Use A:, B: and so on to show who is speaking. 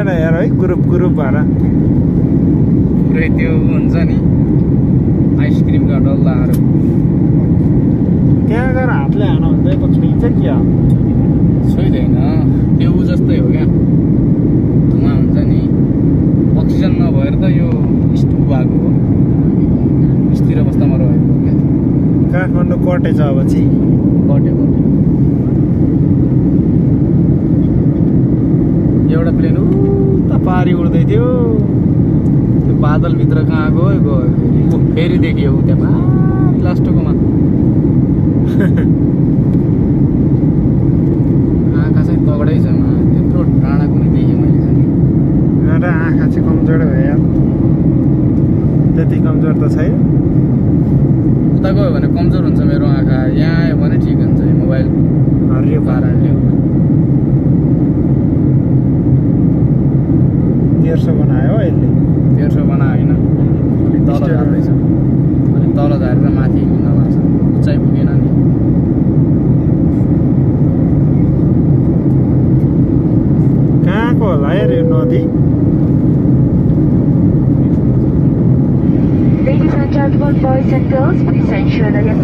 A: सबैजना हेर है ग्रुप भएर
B: पुरै त्यो हुन्छ नि आइसक्रिमका डल्लाहरू
A: त्यहाँ गएर हातले हान भन्दै त छुइन्छ क्या
B: छोइदैन त्यो जस्तै हो क्या धुवा हुन्छ नि अक्सिजन नभएर त यो स्टु भएको हो स्थिर अवस्थामा रहेको हो क्या
A: काठमाडौँ कटेछ अब चाहिँ
B: कट्यो एउटा प्लेन उता पारी उड्दै थियो त्यो बादलभित्र कहाँ गयो फेरि देखियो त्यहाँ पारी लास्टकोमा आँखा चाहिँ तगडै छ त्यत्रो डाँडा कुनै देखेँ मैले चाहिँ
A: मेरो आँखा चाहिँ कमजोर भयो त्यति कमजोर त छैन
B: उता गयो भने कमजोर हुन्छ मेरो आँखा यहाँ आयो भने ठिक हुन्छ मोबाइल
A: हरियो
B: कारणले हो
A: 1300 बनायो हो यसले
B: 1300 बना होइन अलिक तल झार्दैछ अलिक तल झारेर माथि हिँड्न भएको छ उचाइ पुगेन नि
A: कहाँको होला यार यो नदी
C: Ladies and gentlemen, boys and girls, please ensure that your